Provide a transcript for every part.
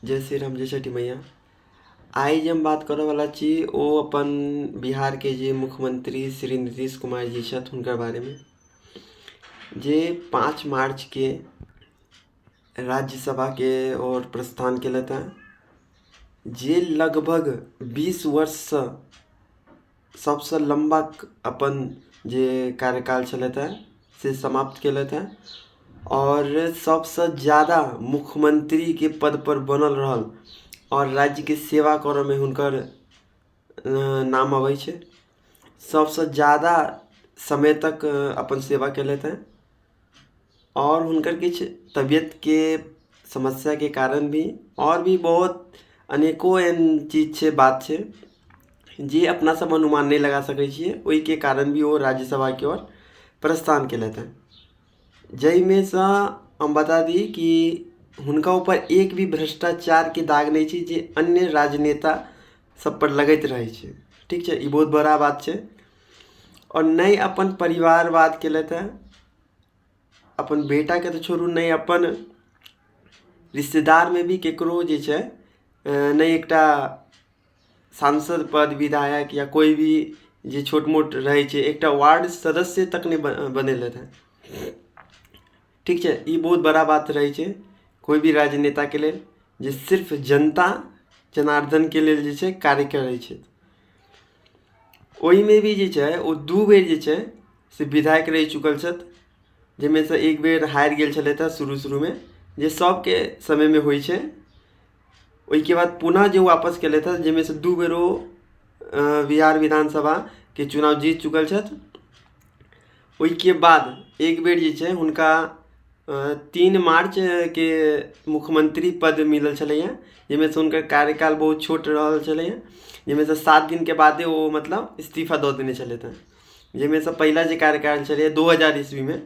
जय श्री राम, जय छठी मैया। आइ जे हम बात करऽवला छी ओ अपन बिहारके जे मुख्यमंत्री श्री नीतीश कुमार जी छथि हुनकर बारेमे, जे 5 मार्चके राज्यसभाके ओर प्रस्थान केलथि हेँ, जे लगभग 20 वर्षसँ सभसँ लम्बा अपन जे कार्यकाल छलथि हेँ से समाप्त केलथि हेँ आओर सभसँ ज्यादा मुख्यमन्त्रीके पदपर बनल रहल आओर राज्यके सेवा करयमे हुनकर नाम अबै छै। सभसँ ज्यादा समय तक अपन सेवा केलथि हेँ आओर हुनकर किछु तबियतके समस्याके कारण भी आओर भी बहुत अनेको एहन चीज छै, बात छै, जे अपना सब अनुमान नहि लगा सकै छियै। ओहिके कारण भी ओ राज्यसभाके ओर प्रस्थान केलथि हेँ, जाहिमे सँ हम बता दी कि हुनका ऊपर एक भी भ्रष्टाचारके दाग नहि छै, जे अन्य राजनेता सबपर लगैत रहै छै। ठीक छै, ई बहुत बड़ा बात छै। आओर नहि अपन परिवारवाद केलथि हेँ, अपन बेटाके तऽ छोड़ू, नहि अपन रिश्तेदारमे भी ककरो जे छै नहि एकटा सांसद पद, विधायक या कोइ भी जे छोट मोट रहै छै, एकटा वार्ड सदस्य तक नहि बनेलथि हेँ। ठीक छै, ई बहुत बड़ा बात रहै छै कोइ भी राजनेताके लेल, जे सिर्फ जनता जनार्दनके लेल जे छै कार्य करै छै। ओहिमे भी जे छै ओ 2 बेर जे छै से विधायक रहि चुकल छथि, जाहिमे सँ एक बेर हारि गेल छलथि हेँ शुरू शुरूमे, जे सभके समयमे होइ छै। ओहिके बाद पुनः जे वापस केलथि हेँ, जाहिमे सँ 2 बेर ओ बिहार विधानसभाके चुनाव जीत चुकल छथि। ओहिके बाद एक बेर जे छै हुनका 3 मार्चके मुख्यमंत्री पद मिलल छलैए, जाहिमे सँ हुनकर कार्यकाल बहुत छोट रहल छलैए, जाहिमे सँ 7 दिनके बादे ओ मतलब इस्तीफा दऽ देने छलथि हेँ। जाहिमे सँ पहिला जे कार्यकाल छलैए 2000 ईस्वीमे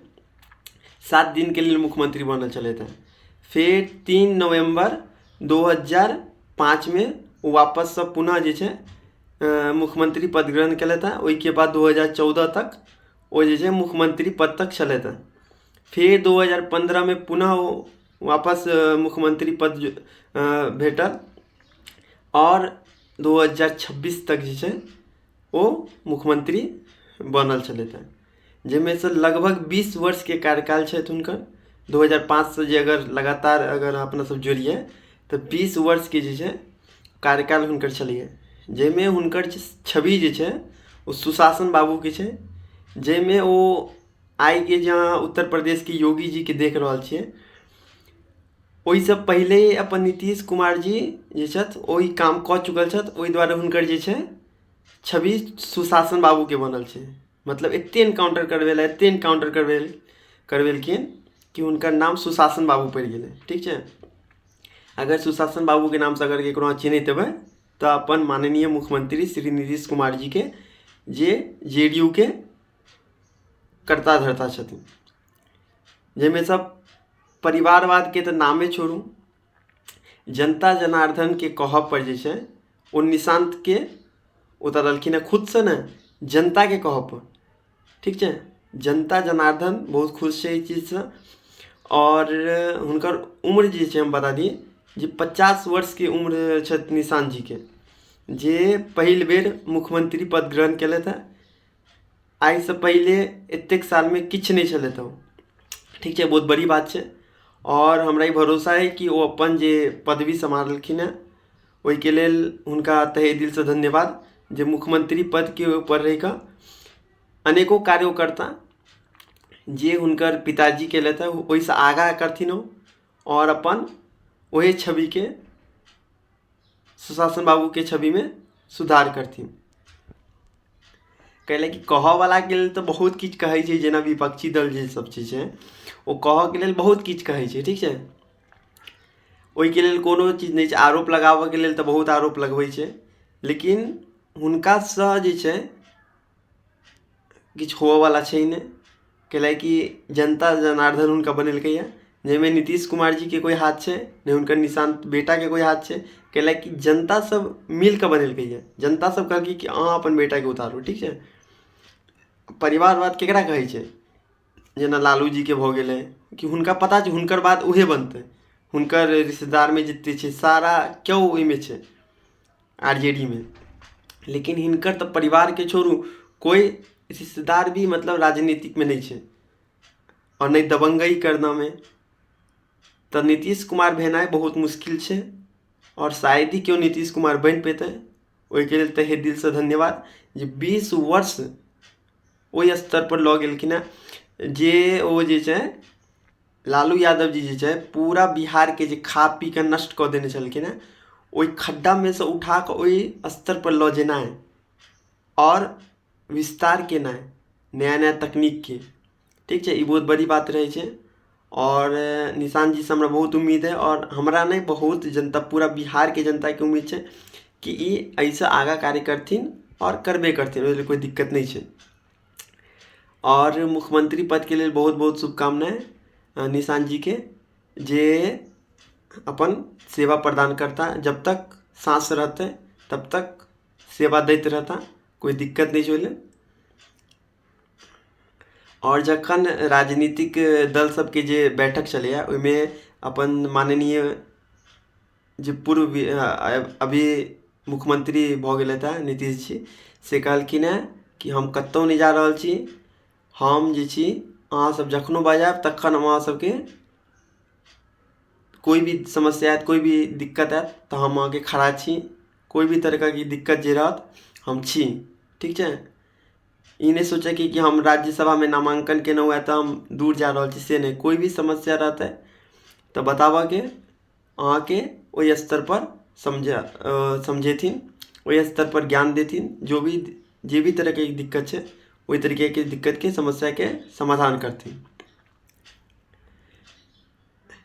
7 दिनके लेल मुख्यमंत्री बनल छलथि हेँ। फेर 3 नवम्बर 2005मे ओ वापससँ पुनः जे छै मुख्यमंत्री पद ग्रहण केलथि हेँ। ओहिके बाद 2014 तक ओ जे छै मुख्यमंत्री पद तक छलथि हेँ। फेर 2015मे पुनः ओ वापस मुख्यमंत्री पद भेटल आओर 2026 तक जे छै ओ मुख्यमंत्री बनल छलथि हेँ, जाहिमे सँ लगभग 20 वर्षके कार्यकाल छथि हुनकर। 2005सँ जे अगर लगातार अगर अपना सब जोड़ियै तऽ 20 वर्षके जे छै कार्यकाल हुनकर छलैए, जाहिमे हुनकर छवि जे छै ओ सुशासन बाबूके छै, जाहिमे ओ आइके जे अहाँ उत्तर प्रदेशके योगी जीके देख रहल छियै, ओहिसँ पहिले अपन नीतीश कुमार जी जे छथि ओहि काम कऽ चुकल छथि। ओहि दुआरे हुनकर जे छै छवि सुशासन बाबूके बनल छै। मतलब एतेक इनकाउंटर करबेला, एतेक इनकाउंटर करबेलखिन कि हुनकर नाम सुशासन बाबू पड़ि गेलै। ठीक छै, अगर सुशासन बाबूके नामसँ अगर ककरो अहाँ चिन्हैत हेबै तऽ अपन माननीय मुख्यमंत्री श्री नीतीश कुमार जीके, जे जे डी यू के कर्ता धर्ता छथिन, जाहिमे सब परिवारवादके तऽ नामे छोड़ू, जनता जनार्दनके कहब पर जे छै ओ निशान्तके उतारलखिन हेँ खुदसँ नहि, जनताके कहब पर। ठीक छै, जनता जनार्दन बहुत खुश छै एहि चीजसँ। आओर हुनकर उम्र जे छै हम बता दी जे 50 वर्षके उम्र छथि निशान्त जीके, जे पहिल बेर मुख्यमंत्री पद ग्रहण केलथि हेँ। आइसँ पहिले एतेक सालमे किछु नहि छलथि ओ। ठीक छै, बहुत बड़ी बात छै। आओर हमरा ई भरोसा अइ कि ओ अपन जे पदवी सम्हारलखिन हेँ ओहिके लेल हुनका तहे दिलसँ धन्यवाद, जे मुख्यमंत्री पदके ऊपर रहि कऽ अनेको कार्य ओ करता जे हुनकर पिताजी केलथि हेँ, ओहिसँ आगाँ करथिन ओ, आओर अपन ओहे छविके सुशासन बाबूके छविमे सुधार करथिन। कैलाकि कहऽवलाके लेल तऽ बहुत किछु कहै छै, जेना विपक्षी दल जे सब जे छै ओ कहऽके लेल बहुत किछु कहै छै। ठीक छै, ओहिके लेल कोनो चीज नहि छै, आरोप लगाबऽके लेल तऽ बहुत आरोप लगबै छै, लेकिन हुनकासँ जे छै किछु होअवला छै नहि, कैलाकि जनता जनार्दन हुनका बनेलकैए, जाहिमे नीतीश कुमार जीके कोइ हाथ छै नहि, हुनकर निशान्त बेटाके कोइ हाथ छै, कैलाकि जनता सब मिलकऽ बनेलकैए। जनता सब कहलकै कि अहाँ अपन बेटाके उतारू। ठीक छै, परिवारवाद केकरा कहै छै? जेना लालू जीके भऽ गेलै कि हुनका पता छै हुनकर बाद उहे बनतै, हुनकर रिश्तेदारमे जतेक छै सारा केओ ओहिमे छै आर जे डी मे। लेकिन हिनकर तऽ परिवारके छोड़ू, कोइ रिश्तेदार भी मतलब राजनीतिकमे नहि छै आओर नहि दबंगइ करनामे। तऽ नीतीश कुमार भेनाइ बहुत मुश्किल छै आओर शायद ही केओ नीतीश कुमार बनि पेतै। ओहिके लेल तहे दिलसँ धन्यवाद जे 20 वर्ष ओहि स्तरपर लऽ गेलखिन हेँ जे ओ जे छै लालू यादव जी जे छै पूरा बिहारके जे खा पी कऽ नष्ट कऽ देने छलखिन हेँ, ओहि खड्डामे सँ उठा कऽ ओहि स्तरपर लऽ जेनाइ आओर विस्तार केनाइ नया नया तकनीकके, ठीक छै, ई बहुत बड़ी बात रहै छै। आओर निशान जीसँ हमरा बहुत उम्मीद अइ, आओर हमरा नहि, बहुत जनता, पूरा बिहारके जनताके उम्मीद छै कि ई एहिसँ आगाँ कार्य करथिन आओर करबे करथिन, ओहि लेल कोइ दिक्कत नहि छै। आओर मुख्यमंत्री पदके लेल बहुत बहुत शुभकामनाएँ निशान जीके, जे अपन सेवा प्रदान करता, जब तक साँस रहतै तब तक सेवा दैत रहता, कोइ दिक्कत नहि छै ओहि लेल। आओर जखन राजनीतिक दल सबके जे बैठक छलैए ओहिमे अपन माननीय जे पूर्व अभी मुख्यमंत्री भऽ गेलथि हेँ नीतीश जी, से कहलखिन हेँ कि हम कतहु नहि जा रहल छी, हम जे छी अहाँसभ जखनो बजायब तखन हम अहाँसभके कोइ भी समस्या आयत, कोइ भी दिक्कत आयत तऽ हम अहाँके खड़ा छी, कोइ भी तरहके दिक्कत जे रहत हम छी, ठीक छै। ई नहि सोचैके कि हम राज्यसभामे नामाङ्कन केलहुँ हेँ तऽ हम दूर जा रहल छी, से नहि, कोइ भी समस्या रहतै तऽ बताबऽके अहाँके ओहि स्तरपर समझा समझेथिन, ओहि स्तरपर ज्ञान देथिन, जो भी जे भी तरहके दिक्कत छै ओहि तरीकेके दिक्कतके समस्याके समाधान करथिन।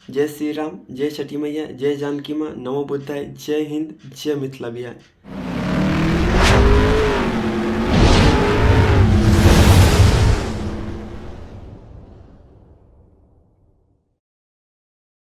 जय श्री राम, जय छठी मैया, जय जानकी माँ, नमो बुद्धाय, जय हिन्द, जय मिथिला बिहार।